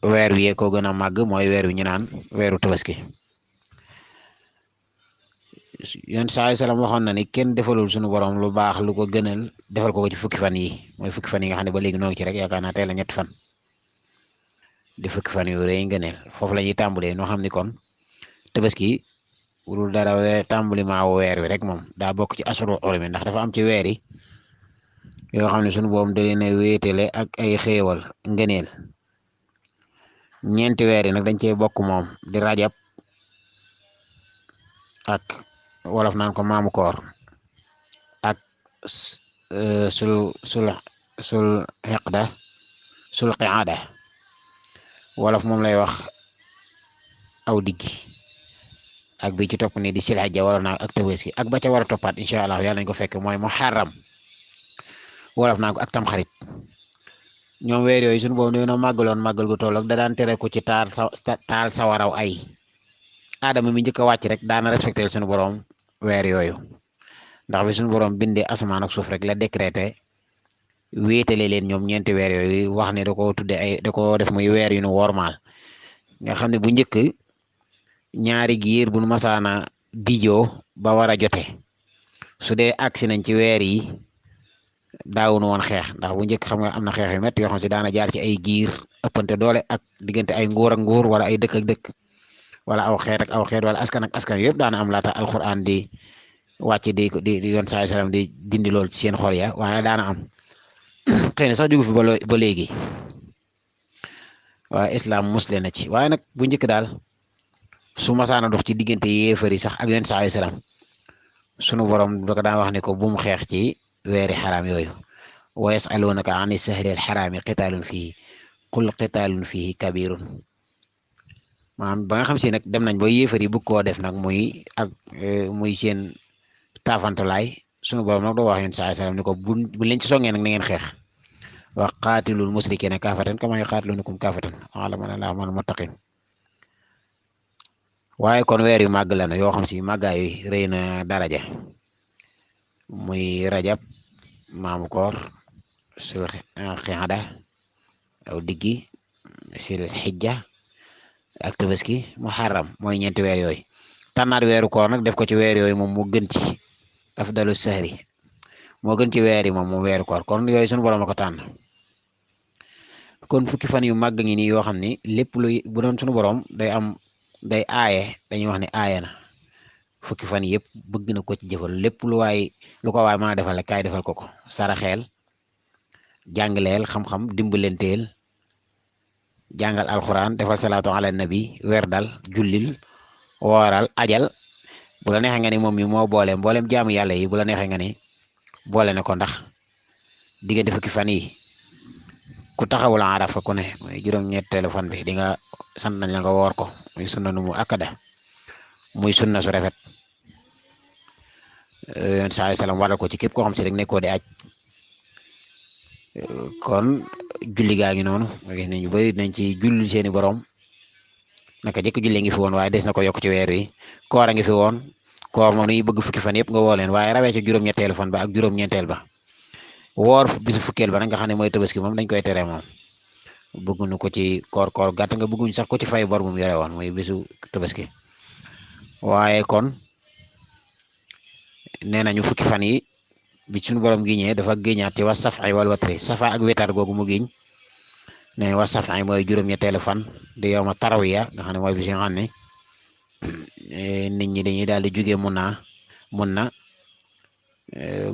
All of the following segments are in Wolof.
weer wi ko gën a màgg mooy weer wi ñu naan weeru tabaski yon saay salaam waxoon na ni kenn defalul suñu borom lu baax lu ko gënal defal ko ci fukki fan yi mooy fukki fan yi nga xam ne ba léegi noo ngi ci rek yaakaar naa tey la ñetti fan di fukki fan yu rëy ngëneel foofu la ñuy tàmbalee noo xam ni kon tabaski wurul dara tàmbali maa weer wi rek moom daa bokk ci asuru urumi ndax dafa am ci weer yi yoo xam ne suñu boom da leen a wéetale ak ay xéewal ngëneel ñeenti weer yi nag dañ cey bokk moom di rajab ak wolof naan ko maamu koor ak sul xeqda sul qiada wolof moom lay wax aw diggi ak bi ci topp ni di silhijja wala naa ak tabaski ak ba ca war a toppaat incha allah yàlla nañ ko fekk mooy muharram wolof naa ko ak tam xarit ñoom weer yooyu suñu boobu dañoo màggaloon màggal gu toll ak da daan tere ko ci taal sawaraw ay aadama mi njëkk a wàcc rek daana respecté suñu borom weer yooyu ndax bi suñu borom bindee asamaan ak suuf rek la décrété wéetale leen ñoom ñeenti weer yooyu wax ne da koo tudde ay da koo def muy weer yu nu wormaal nga xam ne bu njëkk ñaari giir bu nu masaana bijoo ba war a jote su dee agsi nañ ci weer yi daawunu woon xeex ndax bu njëkk xam nga am na xeex yu métti yoo xam si daana jaar ci ay giir ëppante doole ak diggante ay nguur ak nguur wala ay dëkk ak dëkk wala aw xeet ak aw xeet wala askan ak askan yëpp daana am laata alquran di wàcc di yoon saay salaam di dindi lool ci seen xol ya waaye daana am xëy na sax jugu fi ba léegi waaye islam musle na ci waaye nag bu njëkk daal su masaana dox ci diggante yéefari sax ak yoon saay salaam sunu borom da ko daan wax ne ko bu mu xeex ci weeri xaraam yooyu wa yasalunaka ani sahri al xaraami qitaalun fihi qul qitaalun fihi kabirun maanaam ba nga xam si nag dem nañ ba yéefar yi bëgg koo def nag muy seen taafantalaay sunu borom nag doo wax yoon saa salaam ni ko bu leen ci songee nag na ngeen xeex wa qaatilul musrikiina kaafatan kamaa yuqaatiluunakum kaafatan wa'lamu anna Allaaha ma'al muttaqiin waaye kon weer yu màgg la na yoo xam si màggaay yi rëy na daraja muy rajab maamu koor sul qiada aw diggi sil xijja ak tabaski muharram mooy ñeenti weer yooyu tànnaat weeru koor nag def ko ci weer yooyu moom mu gën ci afdalu sahri moo gën ci weer yi moom weeru koor kon yooyu suñu borom a ko tànn kon fukki fan yu màgg ngi nii yoo xam ni lépp lu bu doon suñu borom day aaye dañuy wax ni aaye na fukki fan yëpp bëgg na ko ci jëfal lépp lu ko waay mën a defal kaay defal ko ko saraxeel jàngaleel xam-xam dimbalenteel jàngal alxuraan defal salaatu ala nabi werdal jullil wooral ajal bu la neexee nga ni moom mi moo boole mboolem jaamu yàlla yi bu la neexee nga ni boole na ko ndax diggante fukki fan yi ku taxawul arafa ku ne mooy juróom-ñetteelu fan bi di nga sant nañ la nga woor ko muy sunna nu mu akkada muy sunna su rafet yoon saa salaam waral ko ci képp koo xam si rek nekkoo di aj kon julli gaa ngi noonu ma gis ne ñu bari nañ ci julli seeni borom naka jëkk julli ngi fi woon waaye des na ko yokk ci weer wi koor a ngi fi woon koor moom dañuy bëgg fukki fan yëpp nga woo leen waaye rawee ci juróom-ñetteelu fan ba ak juróom-ñeenteel ba woor bisu fukkeel ba nag nga xam ne mooy tabaski moom dañ koy tere moom bëgguñu ko ci koor gàtt nga bëgguñu sax ko ci fay bor bu mu yore woon mooy bisu tabaski waaye kon nee nañu fukki fan yi bi suñu borom giñee dafa giñaat ci wa safi wal watri safa ak wetar googu mu giñ ne wa safi mooy juróom-ñetteelu fan di yow ma tarwiya nga xam ne mooy bis nga xam ne nit ñi dañuy daal di jóge mun na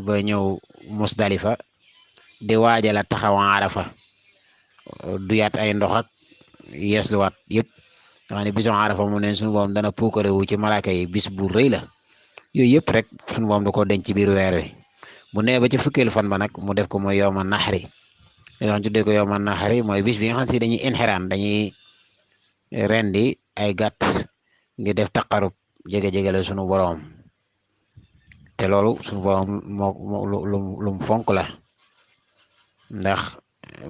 ba ñëw musdalifa di waajala taxaw arafa duyaat ay ndox ak yeesluwaat yëpp nga xam ne bisu arafa mu ne suñu borom dana puukare wu ci malaaka yi bis bu rëy la yooyu yëpp rek suñu borom da ko denc ci biir weer wi bu nee ba ci fukkeelu fan ba nag mu def ko mooy yowma naxari li tax tuddee ko yowma naxari mooy bis bi nga xam si dañuy inxiraan dañuy rendi ay gàtt ngir def taqarub jege-jege la sunu borom te loolu sunu borom moo lu mu fonk la ndax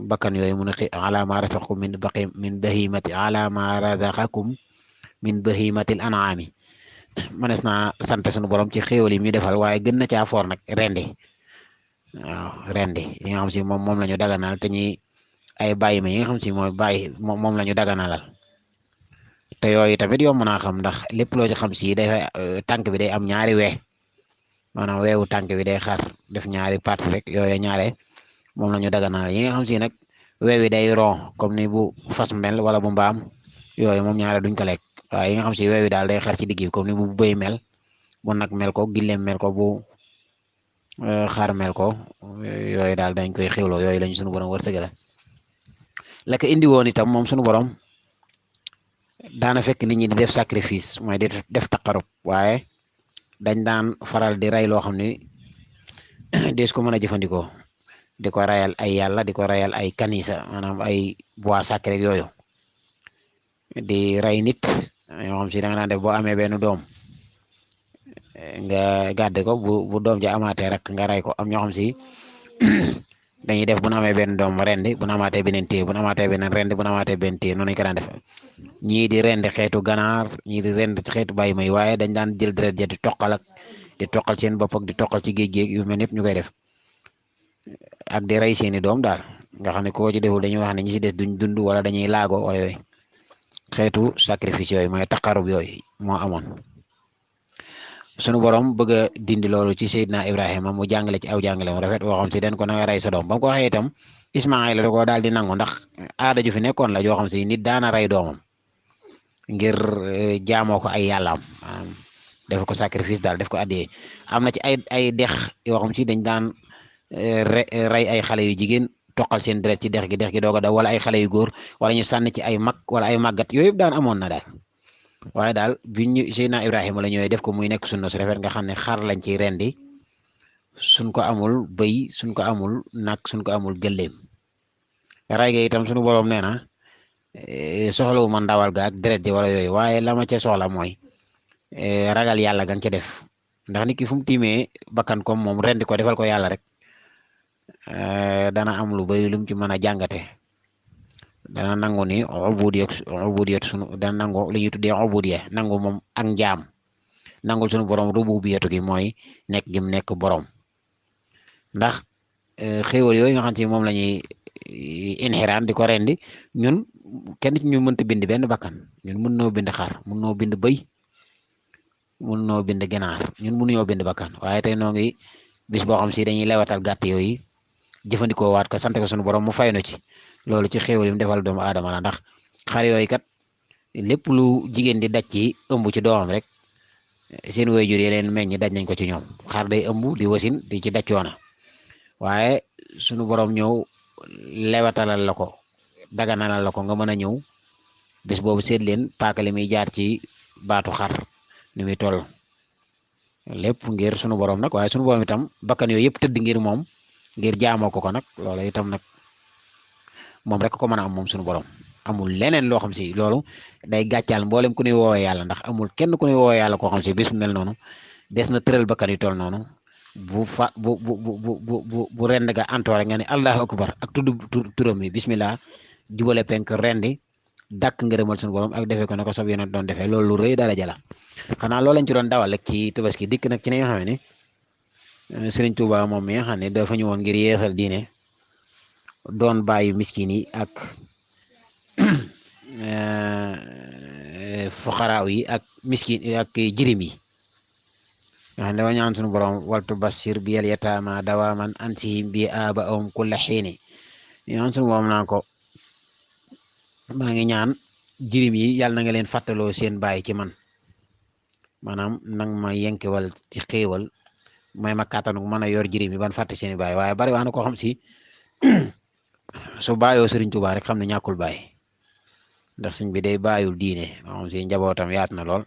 bakkan yooyu mu ne ala ma razaqakum min bahimati ala ma razaqakum min bahimatil an'ami manes naa sant sunu borom ci xéewal yi muy defal waaye gën na caa foor nag rendi waaw rendi yi nga xam si moom la ñu daganal te ñuy ay bàyyi ma yi nga xam si mooy bàyyi moom la ñu daganalal te yooyu tamit yomb naa xam ndax lépp loo ci xam si day tànk bi day am ñaari maanaam weewu tànk bi day xar def ñaari parti rek yooyu ñaare moom la ñu daganalal yi nga xam si nag weewi day ron comme ni bu fas mel wala bu mbaam yooyu moom ñaare duñ ko lekk waaye yi nga xam si weewi daal day xar ci digg bi comme ni bu bëy mel bu nag mel ko gilleem mel ko bu xaar mel ko yooyu daal dañ koy xiwloo yooyu lañu suñu borom wërsëgale la ko indi woon itam moom suñu borom daana fekk nit ñi di def sacrifice mooy di def taqarub waaye dañ daan faral di rey loo xam ni dees ko mën a jëfandikoo di ko rayal ay yàlla di ko rayal ay kanisa maanaam ay bois sacré yooyu di rey nit yoo xam si da nga daan def boo amee benn doom nga gàdde ko bu doom ja amaatee rek nga rey ko am ñoo xam si dañuy def bu nu amee benn doom rendi bu nu amaatee beneen téye bu nu amaatee beneen rendi bu nu amaatee benn téye noonu ñu ko daan def ñii di rendi xeetu ganaar ñii di rendi xeetu bàyyi may waaye dañ daan jël deret ja di toqal seen bopp ak di toqal ci géej géej yu mel yëpp ñu koy def ak di rey seeni doom daal nga xam ne koo ci deful dañuy wax ne ñi ci des duñ dund wala dañuy laago wala yooyu xeetu sacrifice yooyu mooy taqarub yooyu moo amoon sunu borom bëgg a dindi loolu ci Seydina Ibrahima mu jàngale ci aw jàngale mu rafet woo xam si den ko na nga rey sa doom ba mu ko waxee itam Ismaayla da ko daal di nangu ndax aada ju fi nekkoon la joo xam si nit daana rey doomam ngir jaamoo ko ay yàllaam def ko sacrifice daal def ko addiyee am na ci ay dex yoo xam si dañ daan rey ay xale yu jigéen toqal seen deret ci dex gi doog a daw wala ay xale yu góor wala ñu sànni ci ay mag wala ay màggat yooyu yëpp daan amoon na daal waaye daal bi ñu Seydina Ibrahima la ñëwee def ko muy nekk sunna su rafet nga xam ne xar lañ ciy rendi suñ ko amul bëy suñ ko amul nag suñ ko amul gëléem ray ga itam suñu borom nee na soxlawu ma ndawal ga ak deret ji wala yooyu waaye la ma ca soxla mooy ragal yàlla gan ca def ndax nit ki fu mu tiimee bakkan comme moom rendi ko defal ko yàlla rek dana am lu bëri lu mu ci mën a jàngate dana nangu ni ubudiyat sunu dana nangu li ñuy tuddee ubudiya nangu moom ak njaam nangul sunu borom rububiyatu gi mooy nekk gi mu nekk borom ndax xéewal yooyu nga xam ci moom la ñuy inxiraan di ko rendi ñun kenn ci ñu mënta bind benn bakkan ñun mën noo bind xar mën noo bind bëy mën noo bind ginaar ñun mënuñoo bind bakkan waaye tey noo ngi bis boo xam si dañuy lewatal gàtt yooyu jëfandikoo waat ko sant ko sunu borom mu fay nu ci loolu ci xéewal yi mu defal doomu aadama la ndax xar yooyu kat lépp lu jigéen di daj ci ëmb ci doomam rek seen waajur yi leen meññ daj nañ ko ci ñoom xar day ëmb di wasin di ci daj coona waaye sunu borom ñëw lewatalal la ko daganalal la ko nga mën a ñëw bis boobu seet leen paakale muy jaar ci baatu xar ni muy toll lépp ngir sunu borom nag waaye sunu borom itam bakkan yooyu yëpp tëdd ngir moom ngir jaamoo ko nag loolu itam nag moom rek ko mën a am moom sunu borom amul leneen loo xam si loolu day gàccaal mboolem ku ñuy woowee yàlla ndax amul kenn ku ñuy woowee yàlla koo xam si bis bu mel noonu des na tëral bakkan yu toll noonu bu rend ga antoore nga ne allahu akbar ak turam bi bismillah jubale penk rendi dàkk ngërëmal sunu borom ak defee ko ne ko sab yonent doon defee loolu lu rëy dara jala xanaa loolu lañ ci doon dawal rek ci tabaski dikk nag ci ne nga xam ne Sëriñ Tuuba moom mi nga xam ne dafa ñëwoon ngir yeesal diine doon bàyyi miskin yi ak fuqaraaw yi ak miskin ak jirim yi nga xam ne dafa ñaan sunu borom waltu basir bi yal yataama dawaman ansihim bi aba awum kulla xiini ñaan sunu borom naan ko maa ngi ñaan jirim yi yàlla na nga leen fàttaloo seen baay ci man maanaam nang ma yenkewal ci xéewal may ma kàttanu mën a yor jirim yi ban fàtte seeni baay waaye bari waa na koo xam si su baayoo Sëriñ Tuubaa rek xam ne ñàkkul baay ndax sëñ bi day baayul diine moo xam si njabootam yaatu na lool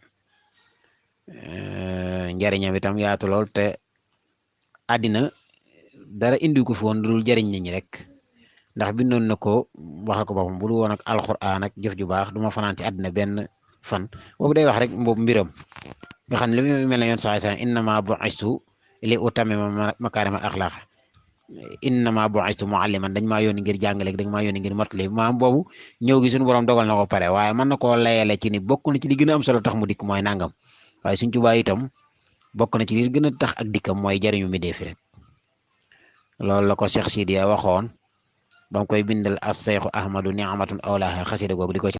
njariñam itam yaatu lool te àddina dara indi ko fi woon dul jariñ nit ñi rek ndax bindoon na ko waxal ko boppam bu du woon ak alxuraan ak jëf ju baax du ma fanaan ci àddina benn fan boobu day wax rek mboobu mbiram nga xam ne li muy mel ne yoon sax sax innama bu'istu li utammima makaarima axlaaq innama bu'istu mualliman dañ maa yónni ngir jàngale dañ maa yónni ngir mottali maam boobu ñëw gi suñu borom dogal na ko pare waaye mën na koo layale ci ni bokk na ci li gën a am solo tax mu dikk mooy nangam waaye Sëriñ Tuubaa itam bokk na ci li gën a tax ak dikkam mooy jariñu mi dee fi rek loolu la ko Cheikh Sidiya waxoon bam koy bindal as seexu ahmadu ni'matun awlaha xasida googu di ko ci